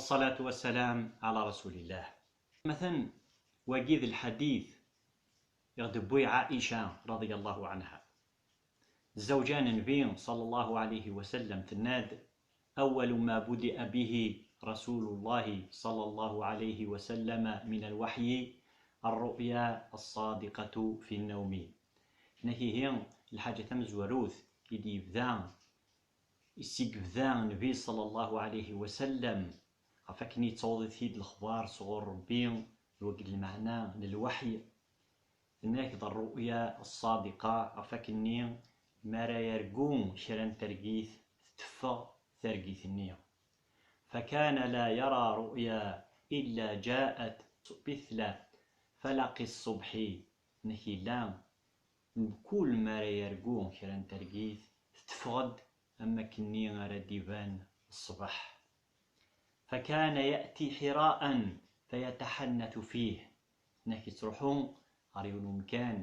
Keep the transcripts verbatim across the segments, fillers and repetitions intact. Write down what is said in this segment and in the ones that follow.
Ṣṣalatu wassalam ɛala rasulillah. Matan wagi d lḥadit i ɣ-d-tewwi Ɛaica radiyallahu ɛanha. Zzawǧa n Nnbi ṣallallahu ɛalayhi wa sallam, tenna-d: أول ما بدأ به رسول الله صلى الله عليه وسلم من الوحي الرؤيا الصادقة في النوم. Tenna-k ihi lḥaǧa tamezwarut i d-yebda, i s-yebda Nnbi ṣallallahu ɛalayhi wa sallam, ɣef akken yettaweḍ-it-id lexbar sɣur Rebbi, d wagi d lmeɛna n lweḥy. Tenna-k d rru'ya ṣṣadiqa, ɣef akken-nni mi ara yargu kra n targit, tetteffeɣ targit-nni. فكان لا يرى رؤيا إلا جاءت مثل فلق الصبح. Tenna-k yella mkul mi ara yargu kra n targit, tetteffeɣ-d am wakken-nni ara d-iban ṣṣbeḥ. فكان يأتي حراء فيتحنث فيه. Tenna-k yettruḥu ɣer yiwen umkan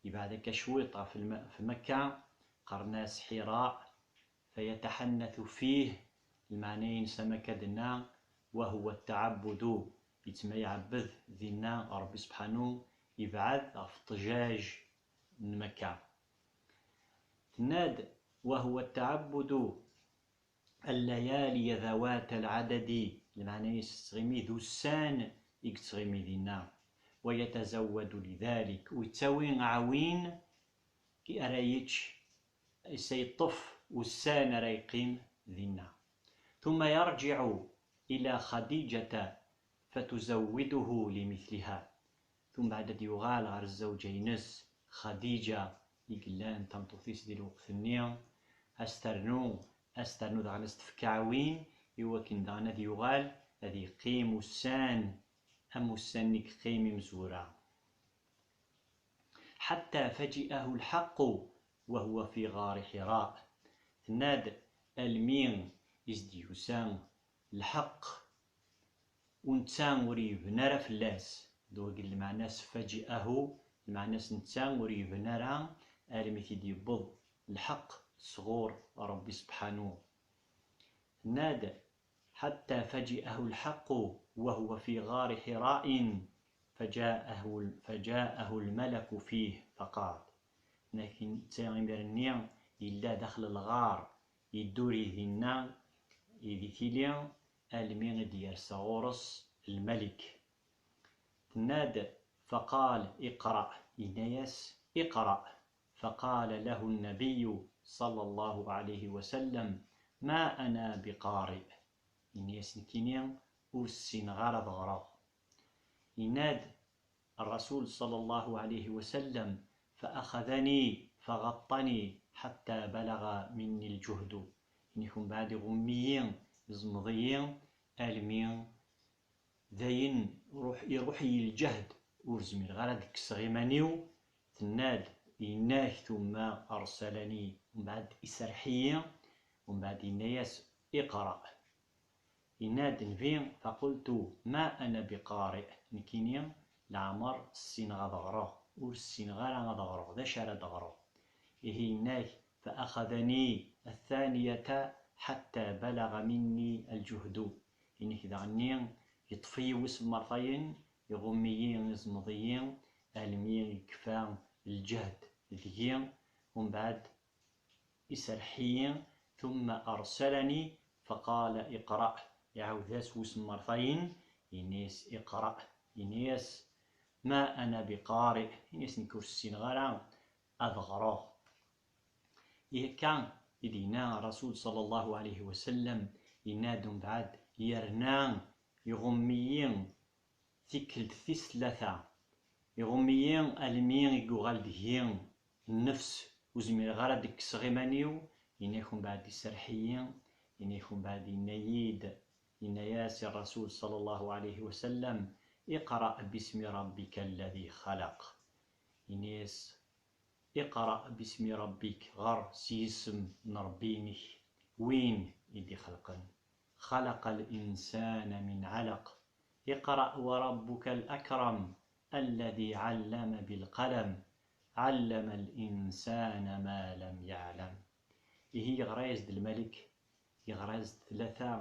yebɛed akka cwiṭ ɣef lma-, ɣef Mekka, qqaren-as Ḥira, فيتحنث فيه, lmeɛna-ines am akka d-nenna, وهو التعبد, yettma iɛebbed dinna Ṛebbi subḥanu, yebɛed ɣef ṭṭjaj n Mekka. Tenna-d: وهو التعبد الليالي ذوات العدد, lmeɛna-ines tettɣimi d ussan i yettɣimi dinna. ويتزود لذلك, u yettawi aɛwin i ara yečč, i sa yeṭṭef ussan ara yeqqim dinna. ثم يرجع إلى خديجة فتزوده لمثلها. Tumbeɛd ad yuɣal ɣer zzawǧa-ines Xadiǧa i yellan d tameṭṭut-is di lweqt-nni, as ternu, as ternu daɣen as tefk aɛwin i wakken daɣen ad yuɣal ad yeqqim ussan am ussan-nni i yeqqim imezwura. حتى فجئه الحق وهو في غار حراء. Tenna-d almi i s-d-yusa lḥeqq, u netta ur yebni ara fell-as. D wagi lmeɛna-s فجئه, lmeɛna-s netta ur yebni ara armi t-id-yewweḍ lḥeqq sɣur Ṛebbi subḥanu. Tenna-d: حتى فجئه الحق وهو في غار حراء فجاءه، فجاءه الملك فيه فقال. Lakin netta imir-nni yella daxel lɣar, yedduri dinna, di tili, almi i d-yersa ɣur-s lmalik. Tenna-d: فقال اقرأ, yenna-yas: اقرأ. فقال له النبي صلى الله عليه وسلم: ما أنا بقارئ. Yenna-yas: nekkini ur ssineɣ ara ad ɣreɣ. Yenna-d Ṛṛasul ṣalla Llahu ɛalayhi wa sallam: فأخذني فغطني حتى بلغ مني الجهد. Yenna-k umbeɛd iɣumm-iyi, iẓmeḍ-iyi, almi dayen ruḥ, iruḥ-iyi lǧehd, ur zmireɣ ara ad kkseɣ iman-iw. Tenna-d, yenna-k tumma أرسلني, umbeɛd iserreḥ-iyi, umbeɛd yenna-yas: اقرأ. Yenna-d Nnbi: فقلت: ما أنا بقارئ. Nekkini leɛmer ssineɣ ad ɣreɣ, ur ssineɣ ara ad ɣreɣ, d acu ara d-ɣreɣ? Ihi yenna-k: فأخذني الثانية حتى بلغ مني الجهد. Yenna-k daɣenni yeṭṭef-iyi wisemmertayen, iɣumm-iyi, iẓmeḍ-iyi, almi yekfa lǧehd deg-i, umbeɛd iserreḥ-iyi, ثم أرسلني فقال: اقرأ. Iɛawed-as wisemmertayen, yenna-yas: اقرأ. Yenna-yas: ما أنا بقارئ. Yenna-yas: nekk ur ssineɣ ara ad ɣreɣ. Ihi akka i d-yenna Ṛṛasul ṣalla Llahu ɛalayhi wa sallam, yenna-d umbeɛd yerna iɣumm-iyi tikkelt tis tlata. Iɣumm-iyi almi i yuɣal deg-i nnefs, ur zmireɣ ara ad d-kkseɣ iman-iw. Yenna-k umbeɛd iserreḥ-iyi, yenna-k umbeɛd yenna-yi-d, yenna-yas i Ṛṛasul ṣalla Llahu ɛalayhi wa sallam: اقرأ باسم ربك الذي خلق. Yenna-yas: اقرأ باسم ربك, ɣer s yisem n Ṛebbi-inek, win i d-ixelqen. خلق الإنسان من علق. اقرأ وربك الأكرم الذي علم بالقلم علم الإنسان ما لم يعلم. Ihi yeɣra-yas-d lmalik, yeɣra-yas-d tlata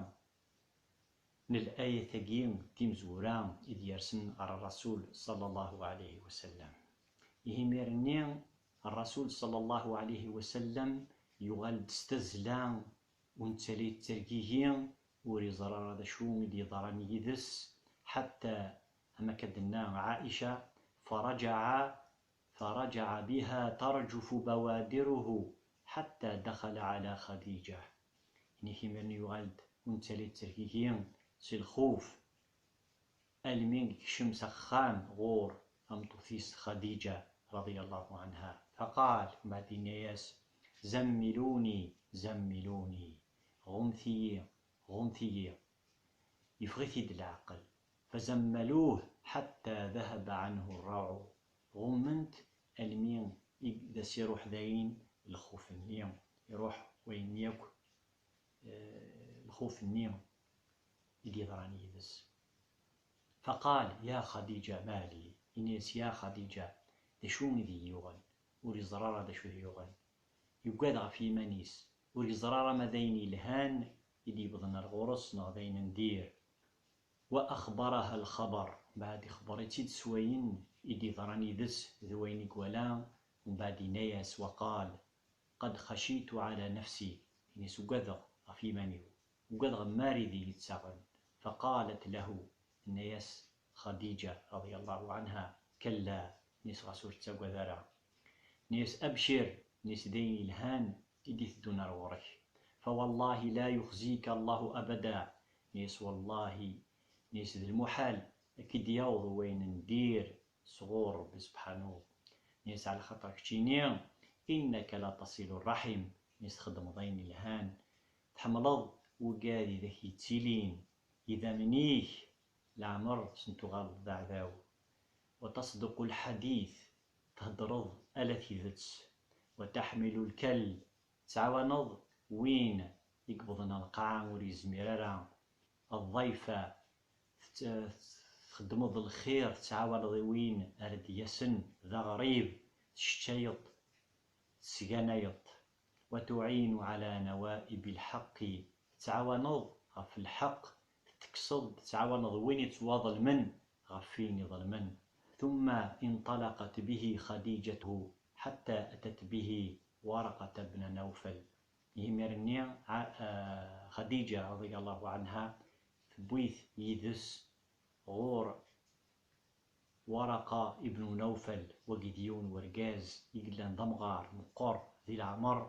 n layat-agi timezwura i d-yersen ɣer Rasul sallallahu alayhi wa sallam. Ihi imir-nni, Rasul sallallahu alayhi wa sallam yuɣal-d s tazzla, ur nettali d tergigi, ur iẓri ara d acu i d-yeḍran yid-s, ḥatta, am akka d-tenna Ɛaica, فرجع فرجع بها ترجف بوادره حتى دخل على خديجة. Ini-k imir-nni yuɣal-d ur nettali d tergigi si lxuf, almi yekcem s axxam ɣur tameṭṭut-is Xadiǧa رضي الله عنها. فقال, mbeɛd yenna-yas, زملوني زملوني, ɣumt-iyi, ɣumt-iyi. Yeffeɣ-it-id leɛqel. فزملوه حتى ذهب عنه الروع. Ɣummen-t almi i d as-iruḥ dayen lxuf-nni, iruḥ wayen yakk, eh, lxuf-nni i d-yeḍran yid-s. فقال, يا خديجة ما لي؟ Ini-as, ya Xadiǧa, d acu i d-iyi-yuɣen? Ur iẓri ara d acu i t-yuɣen. Yuggad ɣef yiman-is, ur iẓri ara ma d ayen yelhan i d-yewwḍen ar ɣur-s neɣ d ayen n dir. وأخبرها الخبر, mbeɛd ixebber-itt-id s wayen i d-yeḍran yid-s d wayen i iwala, mbeɛd yenna-yas, وقال, قد خشيت على نفسي, ini-as ugadeɣ ɣef yiman-iw, ugadeɣ mari d iyi-ttaɣen. فقالت له, tenna-yas Xadiǧa رضي الله عنها, كلا, ini-as ɣas ur ttagad ara, ini-as أبشر, ini-as d ayen yelhan i d-iteddun ar ɣur-k. فوالله لا يخزيك الله أبدا, ini-as wallahi, ini-as d lmuḥal ad k-id-yaweḍ wayen n dir sɣur Rebbi subḥanu. Ini-as ɛla xaṭer keččini, إنك لتصل الرحم, ini-as txeddmeḍ ayen yelhan, tḥemmleḍ wigad i d ak-yettilin, idammen-ik leɛmer sen-tuɣaleḍ d aɛdaw. وتصدق الحديث, theddreḍ ala tidet. وتحمل الكل, tettɛawaneḍ win i yewwḍen ar lqaɛa ur yezmir ara. الضيف, tett-, txeddmeḍ lxir, tettɛawaneḍ i win ara d-yasen d aɣrib, tceččayeḍ, tesganayeḍ. وتعين على نوائب الحق, tettɛawaneḍ ɣef lḥeqq, tettekkseḍ, tettɛawaneḍ win yettwaḍelmen ɣef win iḍelmen. ثم انطلقت به خديجة حتى أتت به ورقة بن نوفل. Imir-nni, a-, a-, Xadiǧa رضي الله عنها tewwi-t yid-s ɣur Waraqa ibn Nawfal, wagi d yiwen n urgaz i yellan d amɣar meqqer di leɛmer,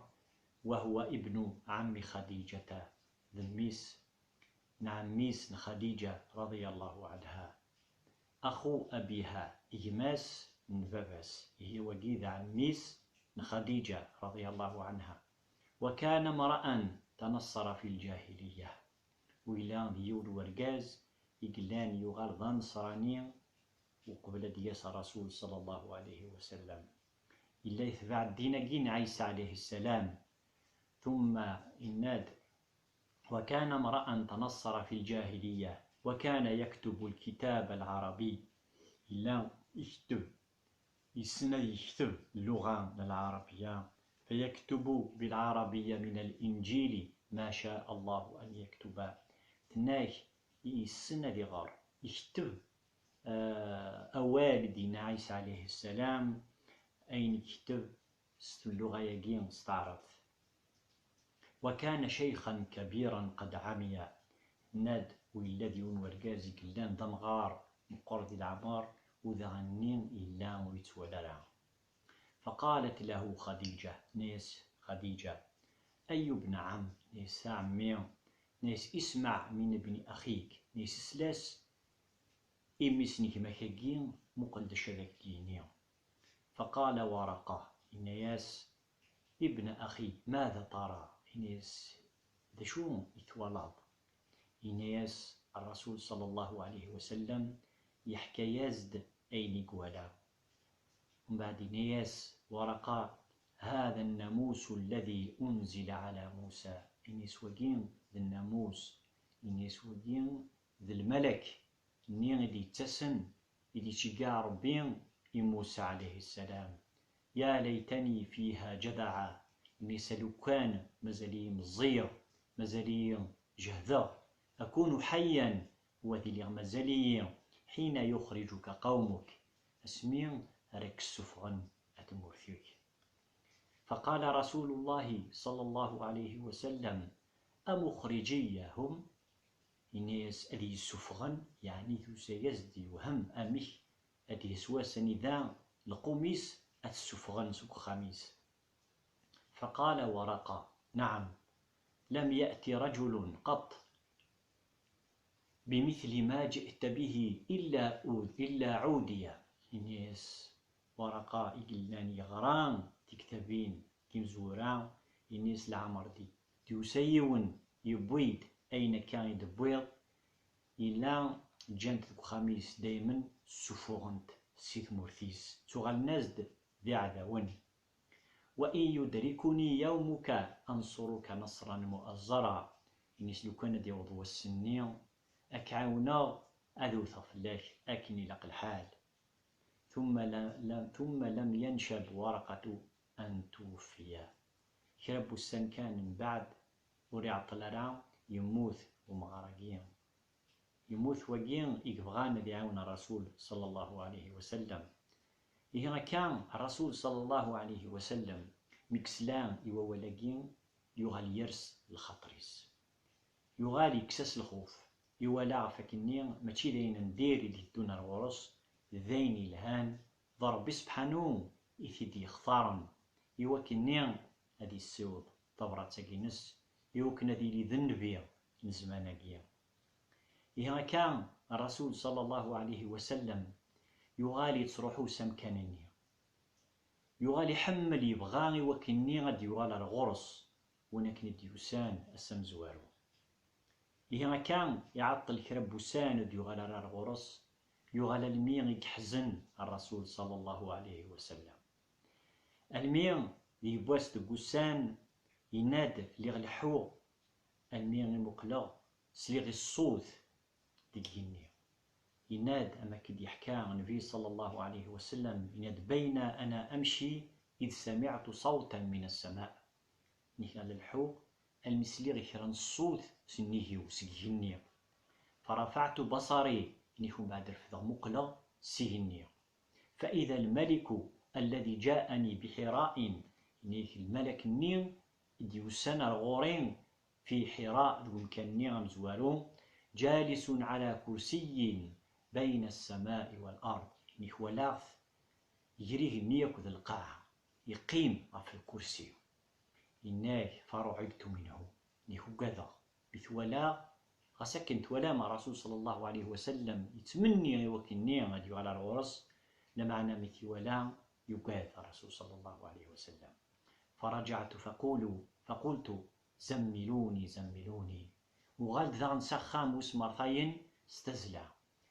وهو ابن عم خديجة, d mmi-s n ɛemmi-s n Xadiǧa رضي الله عنها. أخو أبيها, gma-s n baba-s, ihi wagi d ɛemmi-s n Xadiǧa رضي الله عنها. وكان امرأ تنصر في الجاهلية. U yella d yiwen n urgaz i yellan yuɣal d aneṣrani uqbel ad d-yas Rasul صلى الله عليه وسلم. Yella yetbeɛ ddin-agi n Ɛisa عليه السلام. ثم yenna-d, وكان امرأ تنصر في الجاهلية وكان يكتب الكتاب العربي. Yella iketteb, yessen ad yekteb lluɣa n lɛarabiya. فيكتب بالعربية من الإنجيل ما شاء الله أن يكتب. Tenna-k, yessen ad iɣer, yekteb, eh, awal i d-yenna Ɛisa عليه السلام, ayen yekteb s lluɣa-agi s taɛrabt. وكان شيخا كبيرا قد عمي. Tenna-d, u yella d yiwen n urgaz i yellan d amɣar, meqqer di leɛmer, u daɣen-nni yella ur yettwali ara. فقالت له خديجة, tenna-yas Xadiǧa, أي ابن عم, tenna-yas a ɛemmi, tenna-yas اسمع من ابن أخيك, tenna-yas sel-as i mmi-s n gma-k-agi, muqel d acu ad ak-d-yini. فقال ورقة, yenna-yas, ابن أخي ماذا ترى؟ Ini-as, d acu i twalaḍ? Ini-as, Rasul صلى الله عليه وسلم yeḥka-yas-d ayen i iwala. Mbeɛd ini-as Waraqa, هذا الناموس الذي أنزل على موسى. Ini-as wagi d nnamus, ini-as wagi d lmalak nni i d-yettasen, i d-yettceggiɛ Ṛebbi i Musa عليه السلام. يا ليتني فيها جذعا, ini-as a lukan mazal-iyi meẓẓiyeɣ, mazal-iyi jehdeɣ, أكون حيا u ad iliɣ mazal-iyi, حين يخرجك قومك, asmi ara k-ssufɣen ar tmurt-ik. فقال رسول الله صلى الله عليه وسلم: أمخرجي هم؟ Ini-as ad iyi-ssufɣen, yeɛni tusa-yas-d yewhem amek ad d-yas wass anida lqum-is ad t-ssufɣen seg uxxam-is. فقال ورقة: نعم، لم يأت رجل قط بمثل ما جئت به إلا أوذ-، إلا عودي. Ini-as Waraqa i yellan yeɣra tiktabin timezwura, ini-as leɛmer di d-yusa yiwen yewwi-d ayen akka i d-tewwiḍ, yella ǧǧan-t deg uxxam-is daymen, ssufuɣen-t si tmurt-is, ttuɣalen-as-d d iɛdawen. وإن يدركني يومك أنصرك نصرا مؤزرا. Ini-as lukan ad yaweḍ wass-nni, ad k-ɛawneɣ, ad wteɣ fell-ak akken ilaq lḥal. ثم ل-، ل-، ثم لم ينشب ورقة أن توفي. Kra n wussan kan mbeɛd, ur iɛeṭṭel ara, yemmut umɣar-agi. Yemmut wagi i yebɣan ad iɛawen Rrasul صلى الله عليه وسلم. Ihi akka, Rrasul صلى الله عليه وسلم, mi yesla i wawal-agi, yuɣal yers lxaṭer-is. Yuɣal yekkes-as lxuf. Iwala ɣef wakken-nni mačči d ayen n dir i d-iteddun ar ɣur-s, d ayen yelhan, d Ṛebbi sebḥanu i t-id-yextaren i wakken-nni ad yessiweḍ tabṛat-agi-ines, i wakken ad yili d nnbi n zzman-agi. Ihi akka, Rrasul صلى الله عليه وسلم yuɣal yettṛuḥu s amkan-nni. Yuɣal iḥemmel, yebɣa i wakken-nni ad d-yuɣal ar ɣur-s, win akken i d-yusan ass amezwaru. Ihi akka, iɛeṭṭel kra n wussan ur d-yuɣal ara ar ɣur-s, yuɣal almi i yeḥzen Rrasul صلى الله عليه وسلم. Almi yiwwas deg wussan, yenna-d: "Lliɣ leḥḥuɣ, almi i muqleɣ, sliɣ i ṣṣut deg yigenni." Yenna-d, am akken i d-yeḥka Nnbi صلى الله عليه وسلم, yenna-d: "بين أنا أمشي إذ سمعت صوتا من السماء." Nekk la leḥḥuɣ, almi sliɣ i kra n ṣṣut s nnig-iw, seg igenni. "فرفعت بصري", nekk umbeɛd refdeɣ muqleɣ s igenni. "فإذا الملك الذي جاءني بحراء", nekk lmalak-nni i d-yusan ar ɣur-i fi Ḥira, deg umkan-nni amezwaru, "جالس على كرسي بين السماء والأرض", nekk walaɣ-t gar igenni akked lqaɛa, yeqqim ɣef lkursi. Yenna-k: "فرعبت منه", nekk ugadeɣ mi t-walaɣ, ɣas akken twalam Rrasul صلى الله عليه وسلم yettmenni i wakken-nni ad yuɣal ar ɣur-s, lameɛna mi t-iwala yugad Rrasul صلى الله عليه وسلم. "فرجعت فقولوا، فقلت: زملوني، زملوني." Uɣal-d daɣen s axxam wis mertayen s tazzla.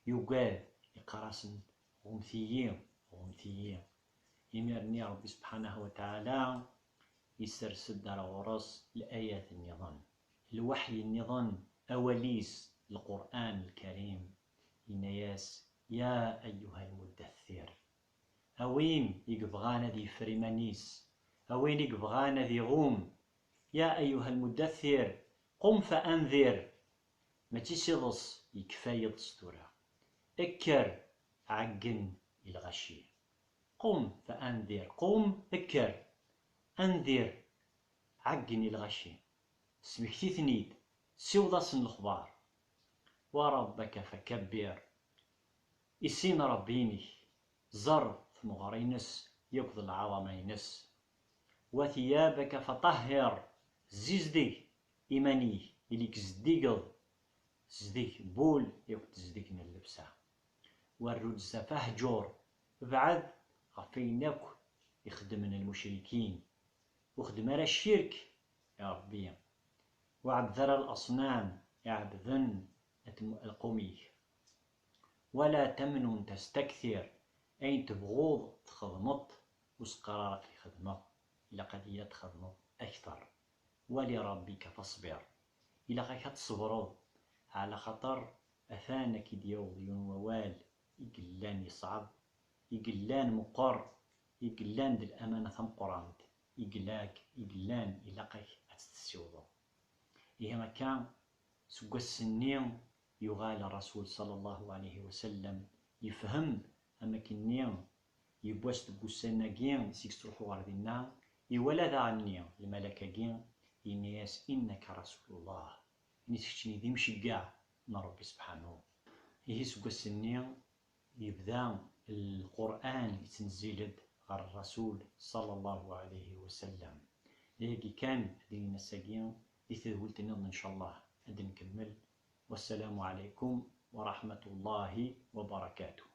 Yugad, yeqqar-asen: "Ɣumt-iyi, ɣumt-iyi." Imir-nni Ṛebbi سبحانه وتعالى yessers-d ar ɣur-s layat nniḍen, lweḥy nniḍen, awal-is, Lqur'an Lkarim. Yenna-yas: "يا أيها المدثر." A win i yebɣan ad yeffer iman-is, a win i yebɣan ad iɣum, "يا أيها المدثر، قم فأنذر." Mačči s iḍes, yekfa yiḍes tura. Kker, ɛeggen i lɣaci. "قم فأنذر", qum, kker, أنذر, ɛeggen i lɣaci. Smekti-ten-id, siweḍ-asen lexbar. "وربك فكبر", issin Ṛebbi-inek, ẓer tmeɣra-ines yakk d lɛaḍama-ines. "وثيابك فطهر", zzizdeg iman-ik, ili-k zeddigeḍ, zdeg n wul yakk d zdeg n llebsa. "والرجز فاهجر", bɛed ɣef wayen akk i xeddmen lmucrikin, ur xeddem ara ccirk i Ṛebbi, ur ɛebbed ara laṣnam i ɛebden at-, lqum-ik. "ولا تمنن تستكثر", ayen tebɣuḍ txedmeḍ, ur s-qqar ara ad t-xedmeɣ, ilaq ad iyi-txedmeḍ akter. "ولربك فاصبر", ilaq-ak ad tṣebreḍ, ɛla xaṭer atan ad k-id-yaweḍ yiwen wawal i yellan yeṣɛeb, i yellan meqqer, i yellan d lamana tameqqrant, i yelak-, i yellan ilaq-ak ad tt-tessiwḍeḍ. Ihi akka, seg wass-nni, yuɣal Rasul sallallahu alayhi wa sallam yefhem am akken-nni yiwwas deg ussan-agi i s-yettruḥu ɣer dinna, iwala daɣen-nni lmalak-agi, yenna-yas: "Innaka Rasulullah." Ini-as: "Keččini d imceggeɛ n Ṛebbi subḥanu." Ihi seg wass-nni yebda Lqur'an yettnezzil-d ɣer Rasul sallallahu alayhi wa sallam. D ayagi kan ad d-nini ass-agi, di tedwilt nniḍen ncallah ad d-nkemmel. Wassalamu alaykum wa rahmatullahi wa barakatuh.